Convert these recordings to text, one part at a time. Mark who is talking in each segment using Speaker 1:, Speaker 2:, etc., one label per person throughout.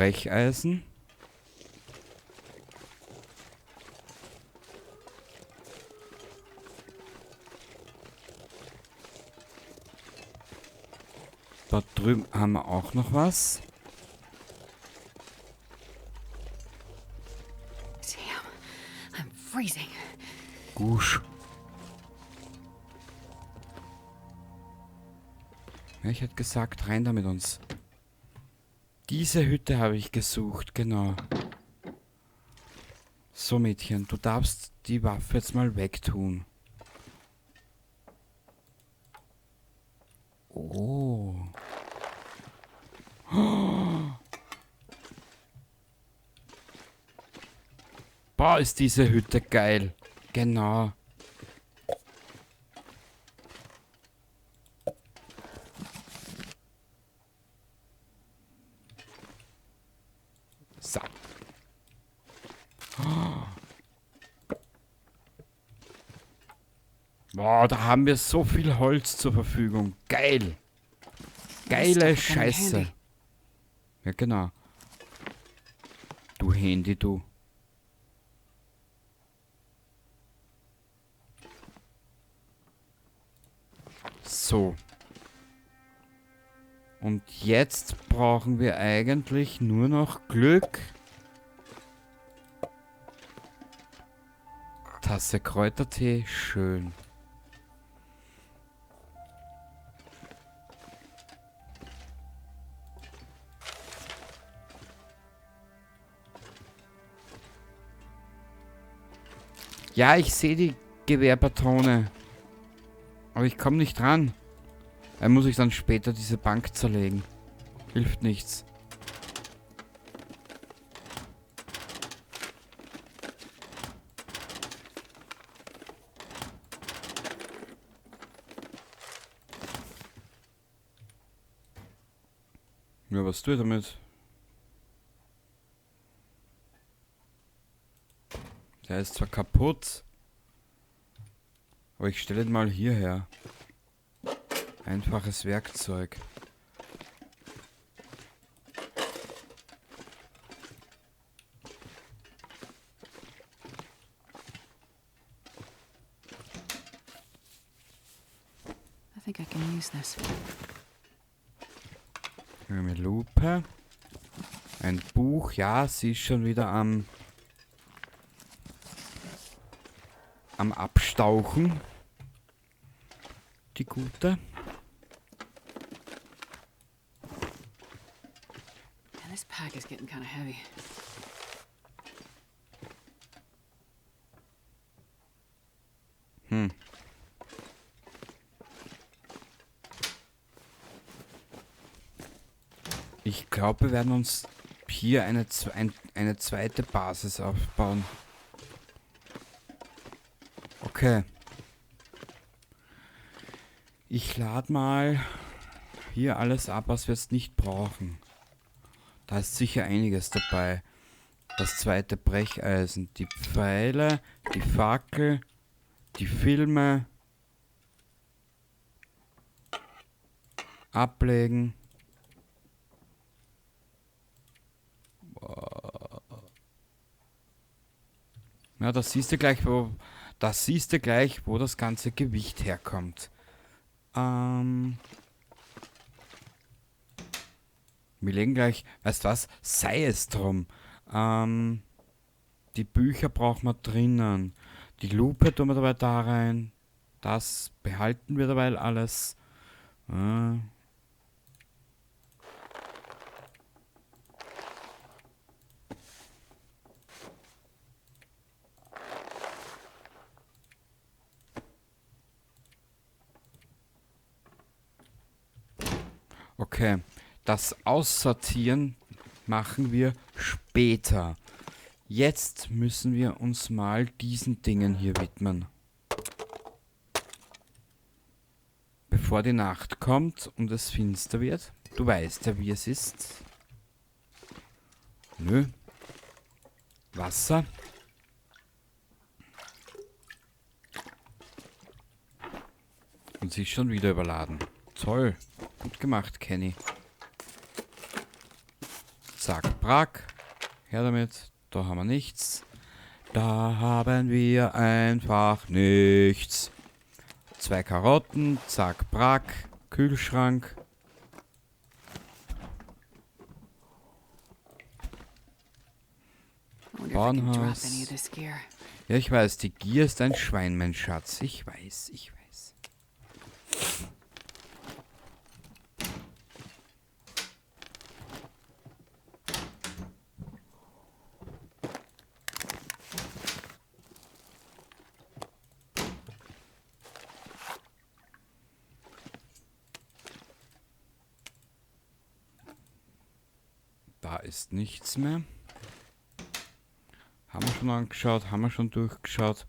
Speaker 1: Brecheisen. Dort drüben haben wir auch noch was.
Speaker 2: Damn, I'm freezing.
Speaker 1: Gusch. Ja, ich hätte gesagt, rein da mit uns. Diese Hütte habe ich gesucht, genau. So, Mädchen, du darfst die Waffe jetzt mal wegtun. Oh. Boah, ist diese Hütte geil. Genau. So. Boah, da haben wir so viel Holz zur Verfügung. Geil. Geile
Speaker 2: This stuff will come in
Speaker 1: Scheiße.
Speaker 2: handy.
Speaker 1: Ja, genau. Du Handy, du. So. Und jetzt brauchen wir eigentlich nur noch Glück. Tasse Kräutertee, schön. Ja, ich sehe die Gewehrpatrone. Aber ich komme nicht dran. Da muss ich dann später diese Bank zerlegen. Hilft nichts. Ja, was tue ich damit? Der ist zwar kaputt, aber ich stelle ihn mal hierher. Einfaches Werkzeug.
Speaker 2: I think I can use this.
Speaker 1: Eine Lupe. Ein Buch. Ja, sie ist schon wieder am Abstauchen. Die gute.
Speaker 2: Man, this pack is getting kind of heavy.
Speaker 1: Ich glaube, wir werden uns hier eine zweite Basis aufbauen. Okay. Ich lade mal hier alles ab, was wir jetzt nicht brauchen. Da ist sicher einiges dabei. Das zweite Brecheisen, die Pfeile, die Fackel, die Filme. Ablegen. Ja, das siehst du gleich, wo, das siehst du gleich, wo das ganze Gewicht herkommt. Wir legen gleich, weißt du was? Sei es drum. Die Bücher brauchen wir drinnen. Die Lupe tun wir dabei da rein. Das behalten wir dabei alles. Okay, das Aussortieren machen wir später. Jetzt müssen wir uns mal diesen Dingen hier widmen. Bevor die Nacht kommt und es finster wird. Du weißt ja, wie es ist. Nö. Wasser. Und sie ist schon wieder überladen. Toll. Gut gemacht, Kenny. Zack, Brack. Her damit. Da haben wir nichts. Da haben wir einfach nichts. 2 Karotten. Zack, brack. Kühlschrank. Bauernhaus. Ja, ich weiß, die Gier ist ein Schwein, mein Schatz. Ich weiß, ich weiß. Da ist nichts mehr. Haben wir schon angeschaut, haben wir schon durchgeschaut.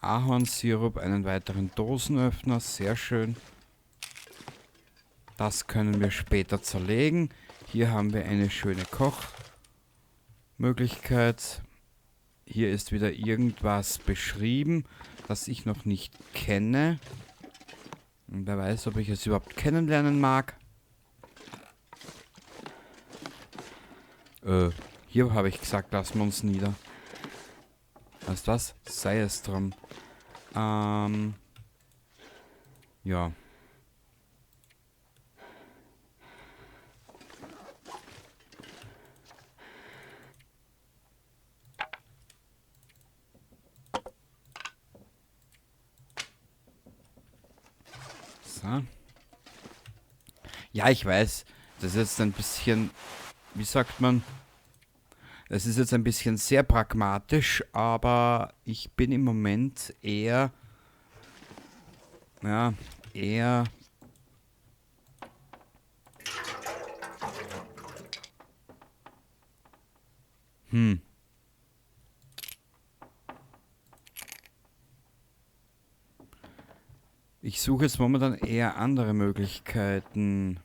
Speaker 1: Ahornsirup, einen weiteren Dosenöffner, sehr schön. Das können wir später zerlegen. Hier haben wir eine schöne Kochmöglichkeit. Hier ist wieder irgendwas beschrieben, das ich noch nicht kenne. Und wer weiß, ob ich es überhaupt kennenlernen mag. Hier habe ich gesagt, lassen wir uns nieder. Weißt du was? Sei es drum. Ja. So. Ja, ich weiß, das ist jetzt ein bisschen, wie sagt man? Es ist jetzt ein bisschen sehr pragmatisch, aber ich bin im Moment eher, ja, eher Ich suche jetzt momentan eher andere Möglichkeiten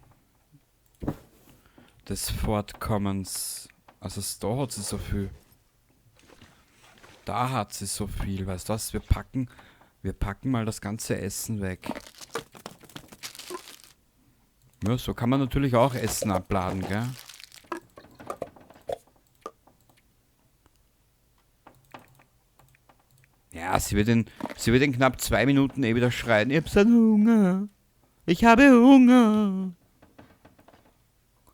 Speaker 1: des Fortkommens. Also da hat sie so viel. Da hat sie so viel. Weißt du was? Wir packen mal das ganze Essen weg. Ja, so kann man natürlich auch Essen abladen, gell? Ja, sie wird in knapp 2 Minuten eh wieder schreien. Ich hab so einen Hunger. Ich habe Hunger.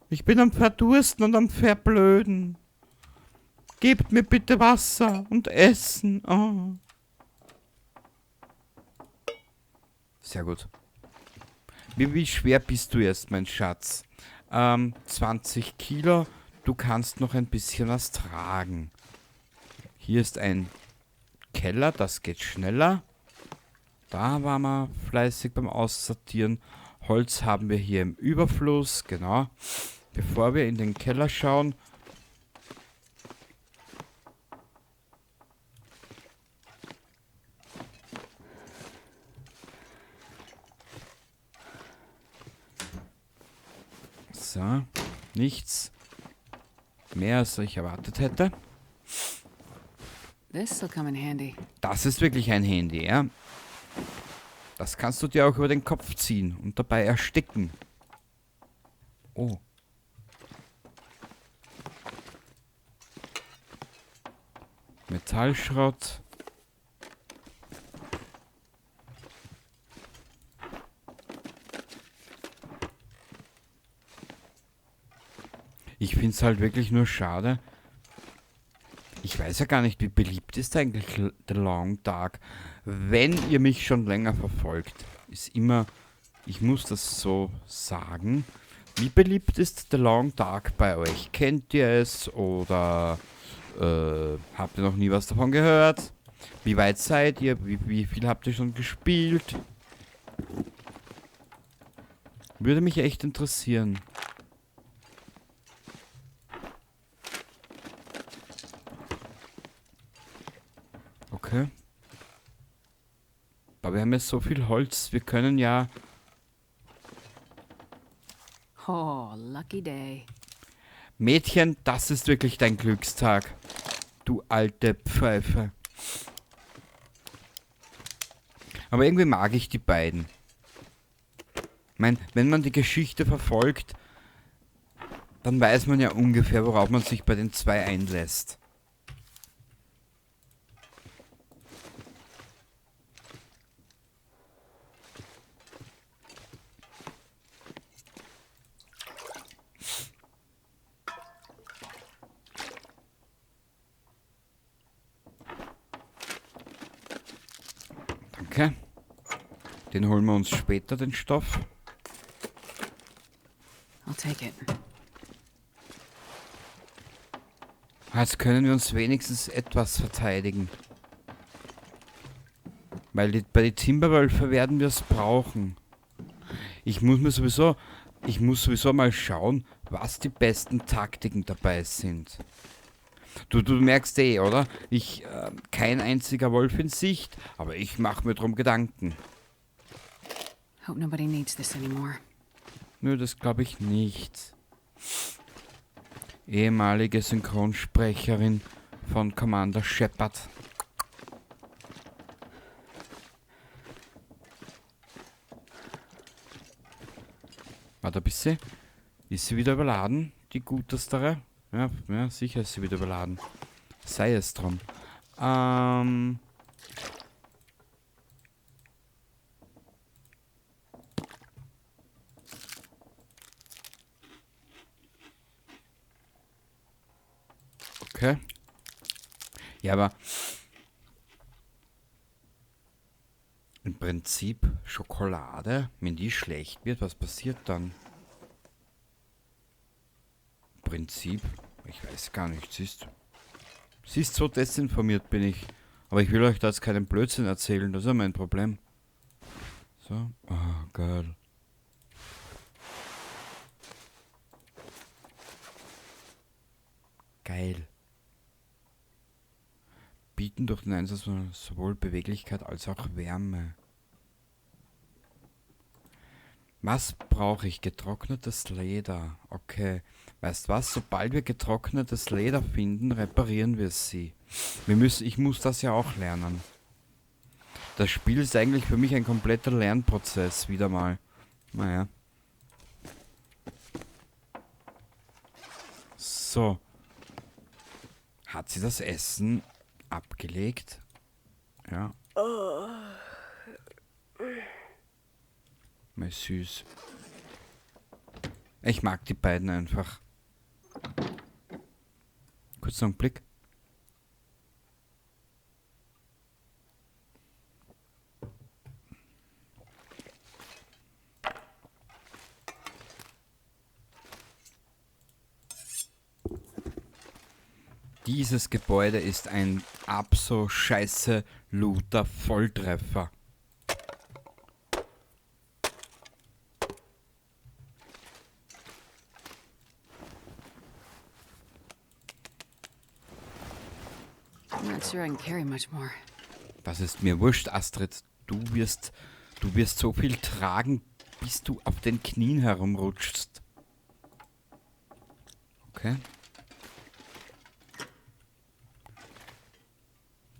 Speaker 1: Ich bin am Verdursten und am Verblöden. Gebt mir bitte Wasser und Essen. Oh. Sehr gut. Wie schwer bist du jetzt, mein Schatz? 20 Kilo. Du kannst noch ein bisschen was tragen. Hier ist ein Keller, das geht schneller. Da waren wir fleißig beim Aussortieren. Holz haben wir hier im Überfluss, genau. Bevor wir in den Keller schauen. So, nichts mehr, als ich erwartet hätte.
Speaker 2: This'll come in handy.
Speaker 1: Das ist wirklich ein Handy, ja. Das kannst du dir auch über den Kopf ziehen und dabei ersticken. Oh. Metallschrott. Ich find's halt wirklich nur schade. Ich weiß ja gar nicht, wie beliebt ist eigentlich The Long Dark. Wenn ihr mich schon länger verfolgt, ist immer, ich muss das so sagen, wie beliebt ist The Long Dark bei euch? Kennt ihr es oder habt ihr noch nie was davon gehört? Wie weit seid ihr? Wie viel habt ihr schon gespielt? Würde mich echt interessieren. Okay. Aber wir haben ja so viel Holz, wir können ja...
Speaker 2: Oh, lucky day.
Speaker 1: Mädchen, das ist wirklich dein Glückstag. Du alte Pfeife. Aber irgendwie mag ich die beiden. Ich mein, wenn man die Geschichte verfolgt, Dann weiß man ja ungefähr, worauf man sich bei den zwei einlässt. Danke. Den holen wir uns später, den Stoff.
Speaker 2: I'll take it.
Speaker 1: Jetzt können wir uns wenigstens etwas verteidigen. Weil bei den Timberwölfen werden wir es brauchen. Ich muss sowieso mal schauen, was die besten Taktiken dabei sind. Du merkst eh, oder? Kein einziger Wolf in Sicht, aber ich mach mir drum Gedanken.
Speaker 2: Hope nobody needs this anymore.
Speaker 1: Nö, das glaub ich nicht. Ehemalige Synchronsprecherin von Commander Shepard. Warte ein bisschen. Ist sie wieder überladen, die Gutestere? Ja, ja, sicher ist sie wieder überladen. Sei es drum. Okay. Ja, aber im Prinzip Schokolade, wenn die schlecht wird, was passiert dann? Im Prinzip, ich weiß gar nicht, siehst so desinformiert bin ich. Aber ich will euch da jetzt keinen Blödsinn erzählen, das ist ja mein Problem. So, oh Gott. Geil. Bieten durch den Einsatz von sowohl Beweglichkeit als auch Wärme. Was brauche ich? Getrocknetes Leder. Okay. Weißt was? Sobald wir getrocknetes Leder finden, reparieren wir sie. Ich muss das ja auch lernen. Das Spiel ist eigentlich für mich ein kompletter Lernprozess. Wieder mal. Naja. So. Hat sie das Essen abgelegt? Ja. Mal süß. Ich mag die beiden einfach. Kurz noch einen Blick. Dieses Gebäude ist ein abso scheiße Looter Volltreffer.
Speaker 2: I'm not sure I can carry much more.
Speaker 1: Das ist mir wurscht, Astrid. Du wirst so viel tragen, bis du auf den Knien herumrutschst. Okay.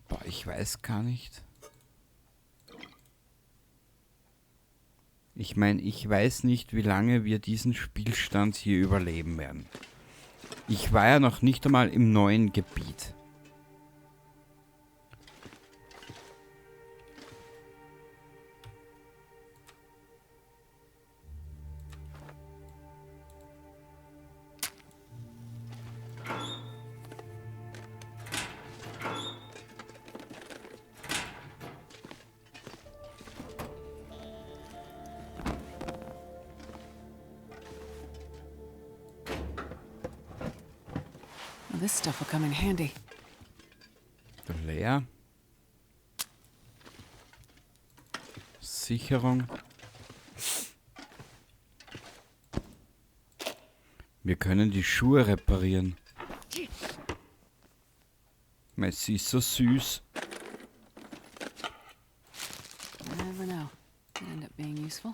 Speaker 1: Boah, ich weiß gar nicht. Ich meine, ich weiß nicht, wie lange wir diesen Spielstand hier überleben werden. Ich war ja noch nicht einmal im neuen Gebiet.
Speaker 2: This stuff will come in handy.
Speaker 1: Leer. Sicherung. Wir können die Schuhe reparieren. Mei, sie ist so süß.
Speaker 2: Never know. Could end up being useful.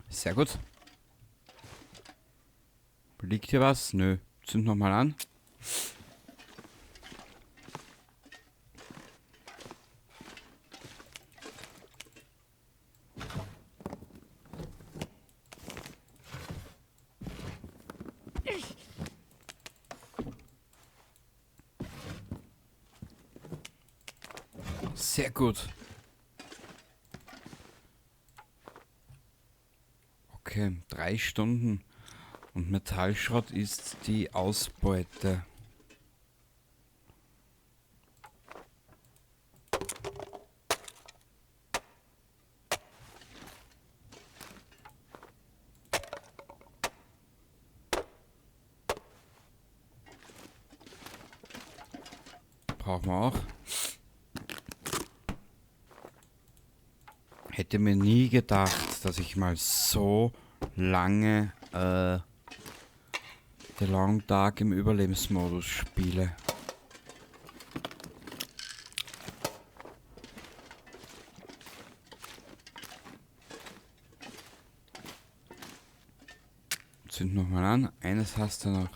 Speaker 1: Sehr gut. Liegt hier was? Nö. Zünd nochmal an. Sehr gut. Okay, 3 Stunden. Und Metallschrott ist die Ausbeute. Brauchen wir auch. Hätte mir nie gedacht, dass ich mal so lange The Long Dark im Überlebensmodus spiele. Zünd nochmal an. Eines hast du noch.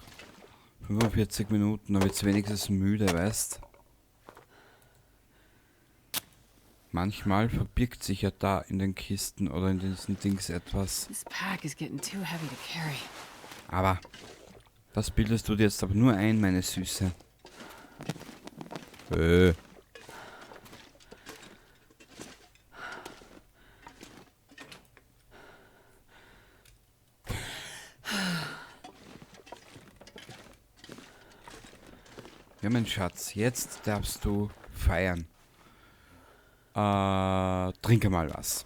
Speaker 1: 45 Minuten, dann wird's wenigstens müde, weißt? Manchmal verbirgt sich ja da in den Kisten oder in diesen Dings etwas.
Speaker 2: This pack is getting too heavy to carry.
Speaker 1: Aber das bildest du dir jetzt aber nur ein, meine Süße. Ja, mein Schatz, jetzt darfst du feiern. Trinke mal was.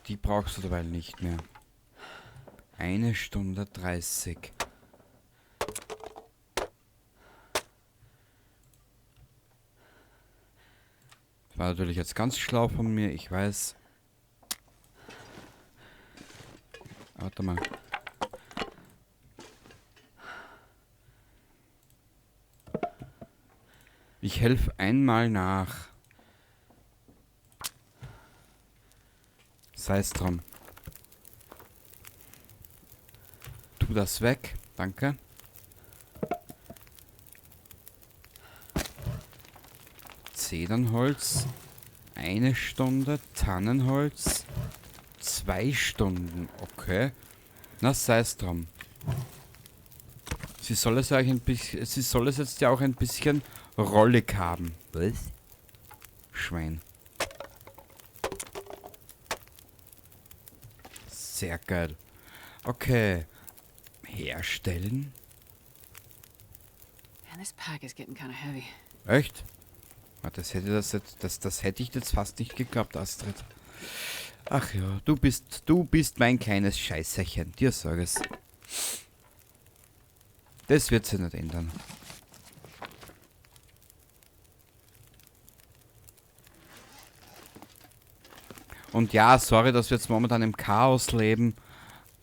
Speaker 1: Die brauchst du derweil nicht mehr. 1 Stunde 30. Das war natürlich jetzt ganz schlau von mir, ich weiß. Warte mal. Ich helf einmal nach. Sei's drum. Tu das weg. Danke. Zedernholz. 1 Stunde. Tannenholz. 2 Stunden. Okay. Na, sei's drum. Sie soll es euch ein bisschen, sie soll es jetzt ja auch ein bisschen rollig haben. Was? Schwein. Sehr geil. Okay. Herstellen.
Speaker 2: Man, this pack is getting kind of heavy.
Speaker 1: Echt? Ah, das hätte das jetzt, das, das hätte ich jetzt fast nicht geglaubt, Astrid. Ach ja, du bist mein kleines Scheißerchen. Dir sag es. Das wird sich nicht ändern. Und ja, sorry, dass wir jetzt momentan im Chaos leben,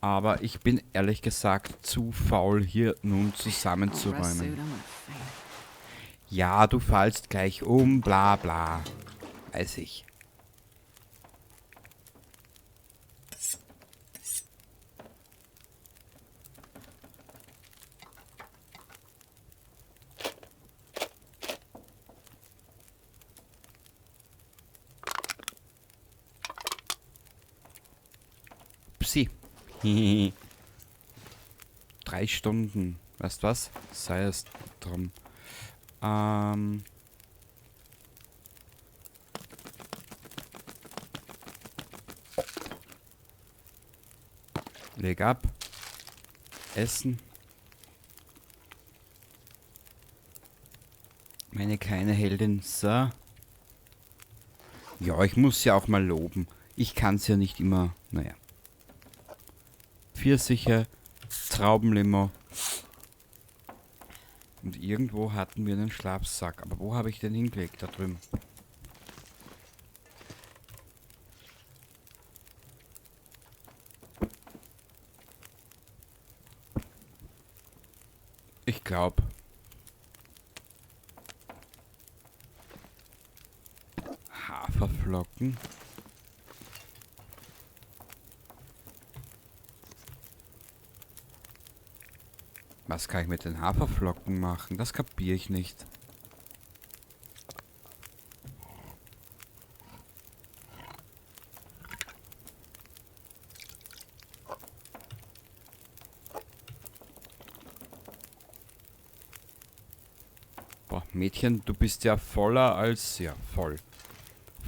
Speaker 1: aber ich bin ehrlich gesagt zu faul, hier nun zusammenzuräumen. Ja, du fallst gleich um, bla bla. Weiß ich. Psi. 3 Stunden. Weißt du was? Sei es drum. Leg ab. Essen. Meine kleine Heldin. So. Ja, ich muss sie auch mal loben. Ich kann's ja nicht immer. Naja. Pfirsiche, Traubenlimo. Und irgendwo hatten wir einen Schlafsack. Aber wo habe ich den hingelegt? Da drüben. Ich glaub. Haferflocken. Was kann ich mit den Haferflocken machen? Das kapiere ich nicht. Boah, Mädchen, du bist ja voller als... Ja, voll.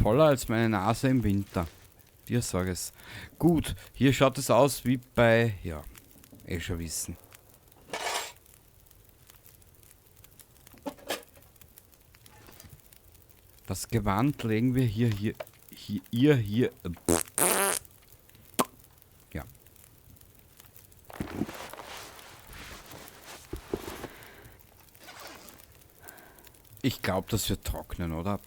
Speaker 1: Voller als meine Nase im Winter. Dir sag es. Gut, hier schaut es aus wie bei... Ja, eh schon wissen. Das Gewand legen wir hier, hier, hier, hier, hier. Ja. Ich glaub, das wird trocknen, oder?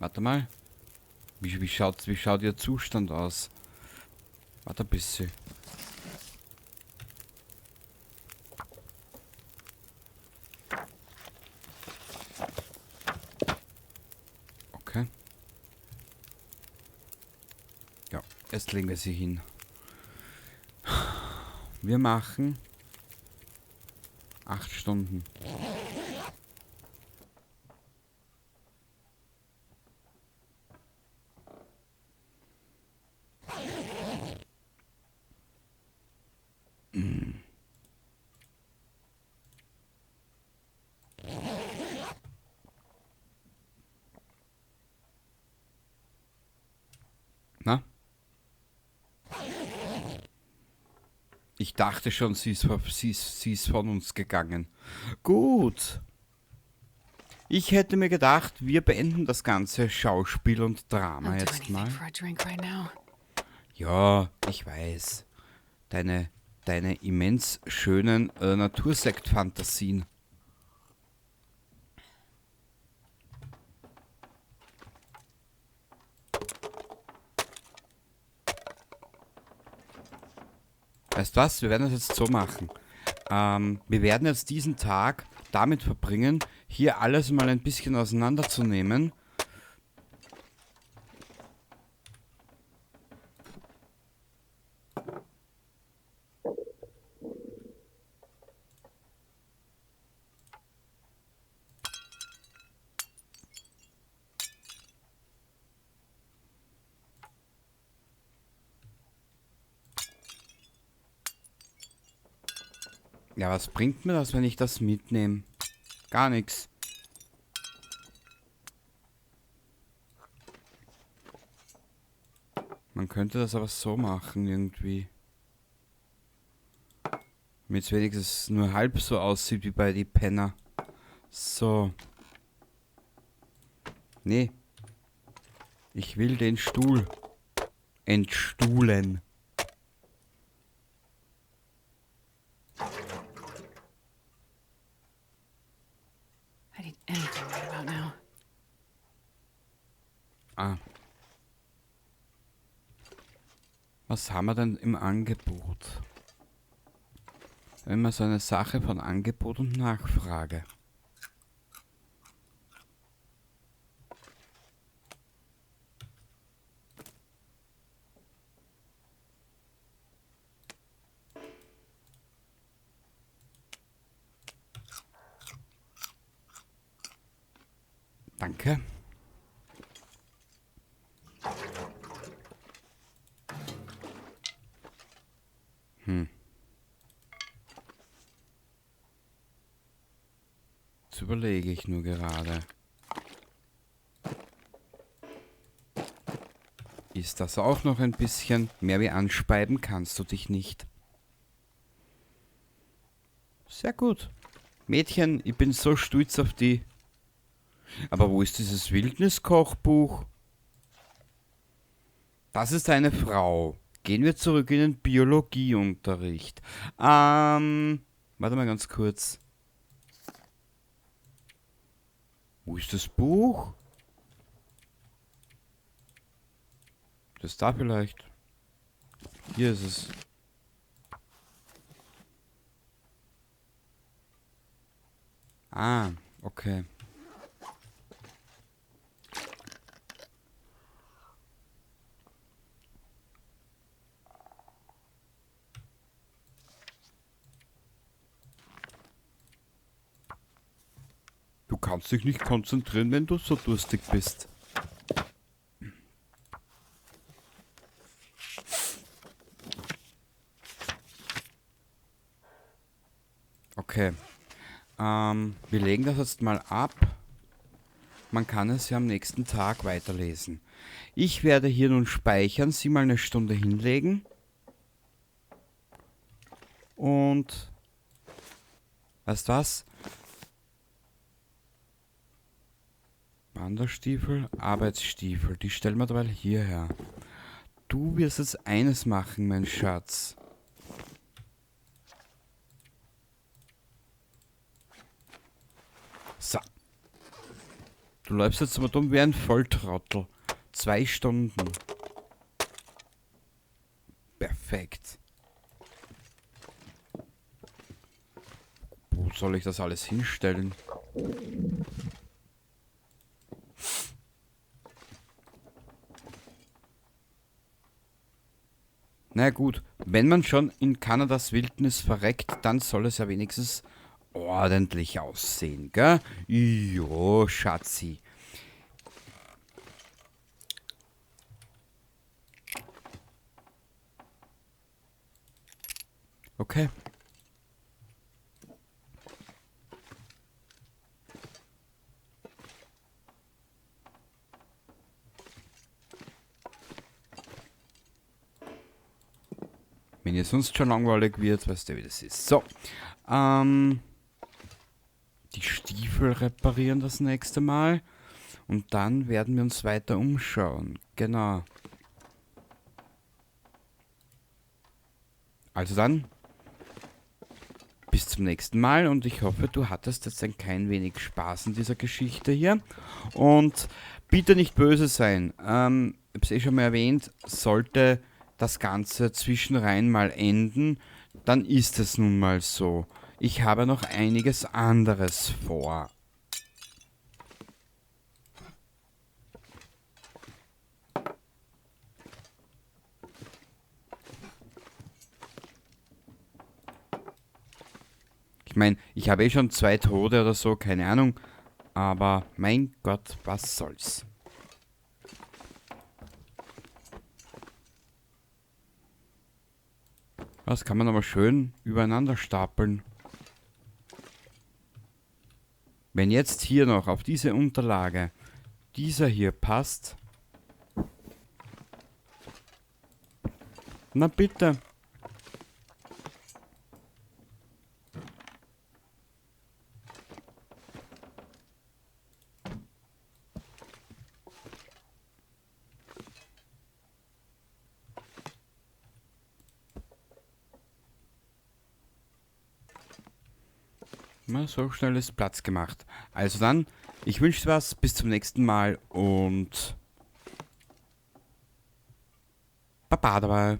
Speaker 1: Warte mal. Wie schaut ihr Zustand aus? Warte ein bisschen. Okay. Ja, jetzt legen wir sie hin. Wir machen 8 Stunden. Na? Ich dachte schon, sie ist von uns gegangen. Gut. Ich hätte mir gedacht, wir beenden das ganze Schauspiel und Drama
Speaker 2: I'll do
Speaker 1: jetzt
Speaker 2: anything
Speaker 1: mal.
Speaker 2: for a drink right now.
Speaker 1: Ja, ich weiß. Deine immens schönen Natursektfantasien. Weißt du was? Wir werden das jetzt so machen. Wir werden jetzt diesen Tag damit verbringen, hier alles mal ein bisschen auseinanderzunehmen. Ja, was bringt mir das, wenn ich das mitnehme? Gar nichts. Man könnte das aber so machen, irgendwie. Damit es wenigstens nur halb so aussieht wie bei die Penner. So. Nee. Ich will den Stuhl entstuhlen. Ah. Was haben wir denn im Angebot? Immer so eine Sache von Angebot und Nachfrage. Danke. Jetzt überlege ich nur gerade. Ist das auch noch ein bisschen mehr wie anspeiben kannst du dich nicht. Sehr gut. Mädchen, ich bin so stolz auf die. Aber wo ist dieses Wildniskochbuch? Das ist eine Frau. Gehen wir zurück in den Biologieunterricht. Warte mal ganz kurz. Wo ist das Buch? Das da vielleicht. Hier ist es. Ah, okay. Du kannst dich nicht konzentrieren, wenn du so durstig bist. Okay. Wir legen das jetzt mal ab. Man kann es ja am nächsten Tag weiterlesen. Ich werde hier nun speichern, sie mal eine Stunde hinlegen. Und weißt du was? Wanderstiefel, Arbeitsstiefel, die stellen wir derweil hierher. Du wirst jetzt eines machen, mein Schatz. So. Du läufst jetzt mal dumm wie ein Volltrottel. 2 Stunden. Perfekt. Wo soll ich das alles hinstellen? Na gut, wenn man schon in Kanadas Wildnis verreckt, dann soll es ja wenigstens ordentlich aussehen, gell? Jo, Schatzi. Okay. Wenn ihr sonst schon langweilig wird, weißt du, wie das ist. So. Die Stiefel reparieren das nächste Mal. Und dann werden wir uns weiter umschauen. Genau. Also dann, bis zum nächsten Mal. Und ich hoffe, du hattest jetzt ein klein wenig Spaß in dieser Geschichte hier. Und bitte nicht böse sein. Ich hab's eh schon mal erwähnt, sollte das Ganze zwischenrein mal enden, dann ist es nun mal so. Ich habe noch einiges anderes vor. Ich meine, ich habe eh schon 2 Tode oder so, keine Ahnung. Aber mein Gott, was soll's. Das kann man aber schön übereinander stapeln. Wenn jetzt hier noch auf diese Unterlage dieser hier passt. Na bitte. Na, so schnell ist Platz gemacht. Also dann, ich wünsche dir was, bis zum nächsten Mal und Baba dabei.